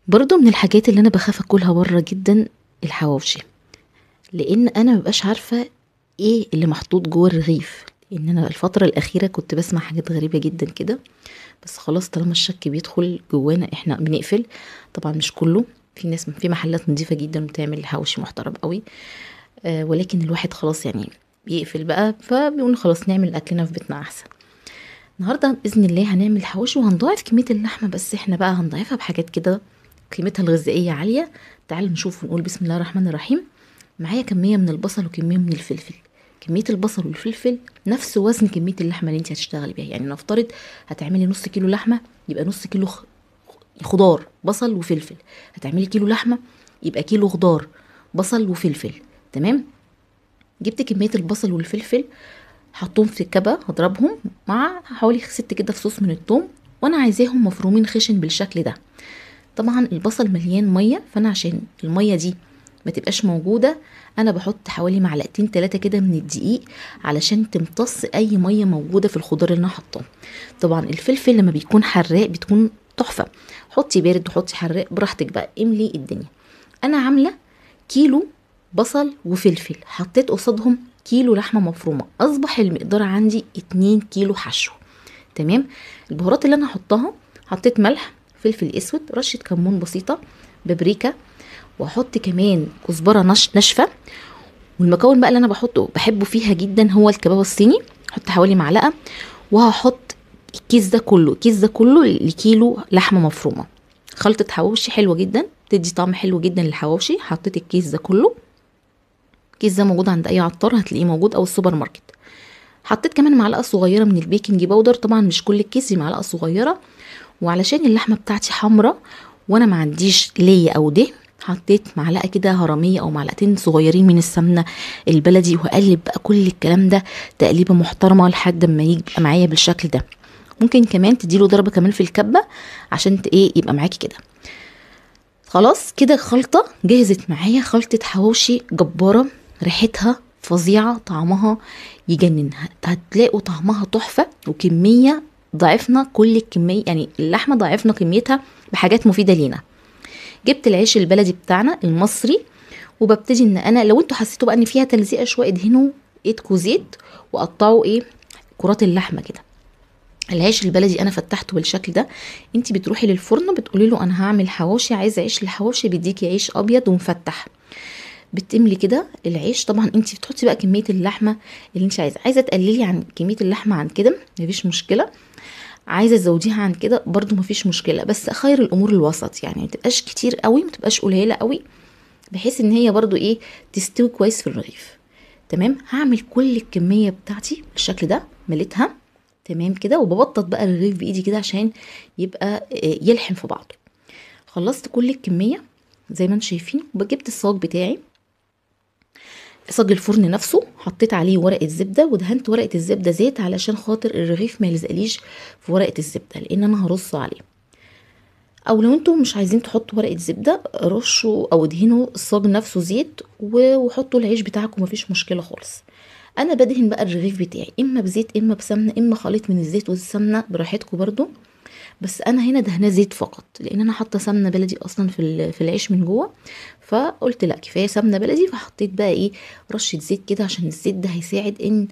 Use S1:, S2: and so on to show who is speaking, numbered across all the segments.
S1: برضو من الحاجات اللي انا بخاف اكلها بره جدا الحواوشي، لان انا مبقاش عارفه ايه اللي محطوط جوه الرغيف، لان انا الفترة الاخيرة كنت بسمع حاجات غريبة جدا كده. بس خلاص طالما الشك بيدخل جوانا احنا بنقفل. طبعا مش كله، في ناس في محلات نظيفة جدا وبتعمل حواوشي محترم قوي، ولكن الواحد خلاص يعني بيقفل بقى، فبيقول خلاص نعمل اكلنا في بيتنا احسن. النهارده باذن الله هنعمل حواوشي وهنضاعف كمية اللحمة، بس احنا بقى هنضاعفها بحاجات كده قيمتها الغذائية عالية. تعالوا نشوف ونقول بسم الله الرحمن الرحيم. معايا كمية من البصل وكمية من الفلفل. كمية البصل والفلفل نفس وزن كمية اللحمة اللي انت هتشتغلي بيها، يعني نفترض هتعملي نص كيلو لحمه يبقى نص كيلو خضار بصل وفلفل، هتعملي كيلو لحمه يبقى كيلو خضار بصل وفلفل. تمام. جبت كمية البصل والفلفل حطهم في الكبه، هضربهم مع حوالي 6 كده فصوص من الثوم، وانا عايزاهم مفرومين خشن بالشكل ده. طبعا البصل مليان مية، فانا عشان المية دي ما تبقاش موجودة انا بحط حوالي معلقتين 3 كده من الدقيق علشان تمتص اي مية موجودة في الخضار اللي انا حطاه. طبعا الفلفل لما بيكون حراق بتكون تحفة، حطي بارد وحطي حراق براحتك بقى، املي الدنيا. انا عامله كيلو بصل وفلفل، حطيت قصادهم كيلو لحمه مفرومه، اصبح المقدار عندي 2 كيلو حشو. تمام. البهارات اللي انا هحطها، حطيت ملح، فلفل اسود، رشه كمون بسيطة، بابريكا، واحط كمان كزبره ناشفة. والمكون بقى اللي انا بحطه بحبه فيها جدا هو الكباب الصيني، احط حوالي معلقه، وهحط الكيس ده كله، الكيس ده كله لكيلو لحمه مفرومه. خلطه حواوشي حلوة جدا، تدي طعم حلو جدا للحواوشي. حطيت الكيس ده كله، الكيس ده موجود عند اي عطار هتلاقيه موجود او السوبر ماركت. حطيت كمان معلقه صغيرة من ال baking powder، طبعا مش كل الكيس، دي معلقه صغيرة. وعلشان اللحمة بتاعتي حمراء وانا ما عنديش ليا او ده، حطيت معلقه كده هرميه او معلقتين صغيرين من السمنة البلدي، وهقلب بقى كل الكلام ده تقليبه محترمه لحد ما يبقى معايا بالشكل ده. ممكن كمان تديله ضربه كمان في الكبه عشان ايه يبقى معاكي كده. خلاص كده خلطه جهزت معايا، خلطه حواوشي جبارة، ريحتها فظيعة، طعمها يجنن، هتلاقوا طعمها تحفة. وكمية ضعفنا كل الكمية، يعني اللحمة ضعفنا كميتها بحاجات مفيدة لينا. جبت العيش البلدي بتاعنا المصري، وببتدي ان انا لو انتوا حسيتوا بقى ان فيها تلزيقه شوية ادهنوا ايدكوا زيت وقطعوا ايه كرات اللحمة كده. العيش البلدي انا فتحته بالشكل ده. انت بتروحي للفرن بتقولي له انا هعمل حواوشي، عايزه عيش للحواوشي، بيديكي عيش ابيض ومفتح. بتملي كده العيش. طبعا انت بتحطي بقى كمية اللحمة اللي انت عايزه، عايزه تقللي عن كمية اللحمة عن كده مفيش مشكلة، عايزه تزوديها عن كده برضو مفيش مشكلة، بس خير الامور الوسط، يعني ما تبقاش كتير قوي ما تبقاش قليله قوي، بحيث ان هي برضو ايه تستوي كويس في الرغيف. تمام. هعمل كل الكمية بتاعتي بالشكل ده، مليتها تمام كده، وببطط بقى الرغيف بايدي كده عشان يبقى يلحم في بعضه. خلصت كل الكمية زي ما انتم شايفين، وجبت الصاج بتاعي، صاج الفرن نفسه، حطيت عليه ورقة زبدة ودهنت ورقة الزبدة زيت علشان خاطر الرغيف ما يلزقليش في ورقة الزبدة، لان انا هرصه عليه. او لو انتم مش عايزين تحطوا ورقة زبدة رشوا او ادهنوا الصاج نفسه زيت وحطوا العيش بتاعكم، مفيش مشكلة خالص. انا بدهن بقى الرغيف بتاعي اما بزيت اما بسمنه اما خليط من الزيت والسمنه براحتكم برضو، بس انا هنا دهناه زيت فقط لان انا حاطه سمنه بلدي اصلا في العيش من جوه، فقلت لا كفاية سمنه بلدي، فحطيت بقى ايه رشه زيت كده عشان الزيت ده هيساعد ان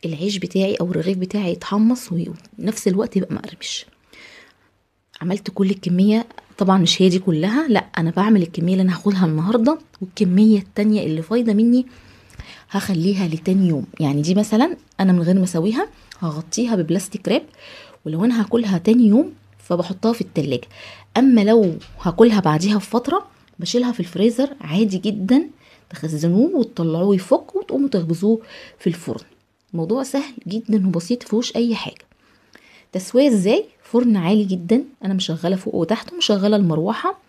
S1: العيش بتاعي او الرغيف بتاعي يتحمص ونفس الوقت يبقى مقرمش. عملت كل الكمية، طبعا مش هي دي كلها، لا انا بعمل الكمية اللي انا هاخدها النهارده، والكميه التانية اللي فايضه مني هخليها لتاني يوم. يعني دي مثلا انا من غير ما اسويها هغطيها ببلاستيك راب، ولو انا هاكلها تاني يوم فبحطها في التلاجة، اما لو هاكلها بعديها بفترة بشيلها في الفريزر عادي جدا، تخزنوه وتطلعوه يفك وتقوموا تخبزوه في الفرن. الموضوع سهل جدا وبسيط مفيهوش اي حاجة. تسويه ازاي؟ فرن عالي جدا، انا مشغله فوق وتحت ومشغله المروحة،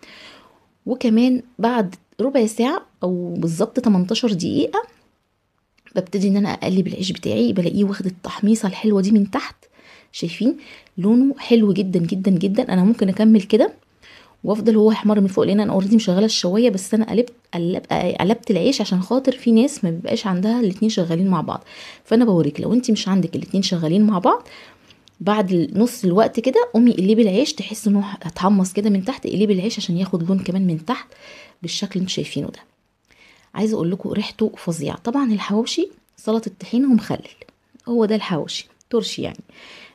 S1: وكمان بعد ربع ساعة او بالظبط 18 دقيقة ببتدي ان انا اقلب العيش بتاعي، بلاقيه واخد التحميصه الحلوة دي من تحت، شايفين لونه حلو جدا جدا جدا. انا ممكن اكمل كده وافضل هو يحمر من فوق لان انا already مشغله الشوايه، بس انا قلبت العيش عشان خاطر في ناس ما بيبقاش عندها الاتنين شغالين مع بعض، فانا بوريك لو انت مش عندك الاتنين شغالين مع بعض بعد نص الوقت كده قومي قلبي العيش، تحس انه هتحمص كده من تحت، قلبي العيش عشان ياخد لون كمان من تحت بالشكل اللي انتوا شايفينه ده. عايزه اقول لكم ريحته فظيعة. طبعا الحواوشي سلطة طحينه ومخلل، هو ده الحواوشي، ترشي يعني.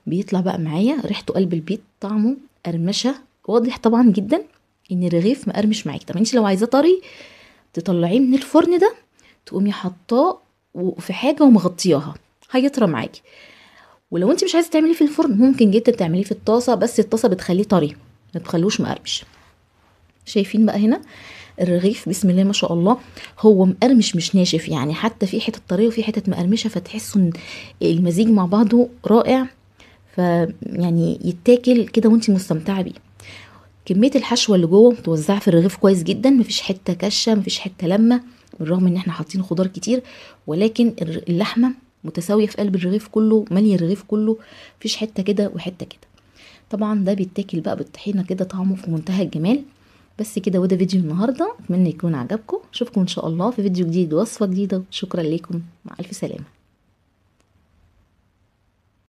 S1: بيطلع بقى معايا ريحته قلب البيت، طعمه قرمشه، واضح طبعا جدا ان الرغيف مقرمش معاكي. طب انت لو عايزاه طري تطلعيه من الفرن ده، تقومي حطاه في حاجة ومغطياها، هيطرى معاكي. ولو انت مش عايزه تعمليه في الفرن ممكن جدا تعمليه في الطاسه، بس الطاسه بتخليه طري ما تخلوش مقرمش. شايفين بقى هنا الرغيف بسم الله ما شاء الله، هو مقرمش مش ناشف يعني، حتى في حتت طرية وفي حتت مقرمشه، فتحسوا ان المزيج مع بعضه رائع، فيعني يتاكل كده وانت مستمتعه بيه. كمية الحشوه اللي جوه متوزعة في الرغيف كويس جدا، مفيش حتة كشه، مفيش حتة لمه، بالرغم ان احنا حاطين خضار كتير، ولكن اللحمة متساوية في قلب الرغيف كله، ماليه الرغيف كله، مفيش حتة كده وحتة كده. طبعا ده بيتاكل بقى بالطحينه كده، طعمه في منتهى الجمال. بس كده، وده فيديو النهارده، اتمنى يكون عجبكم. اشوفكم ان شاء الله في فيديو جديد ووصفه جديدة. شكرا لكم، مع الف سلامه.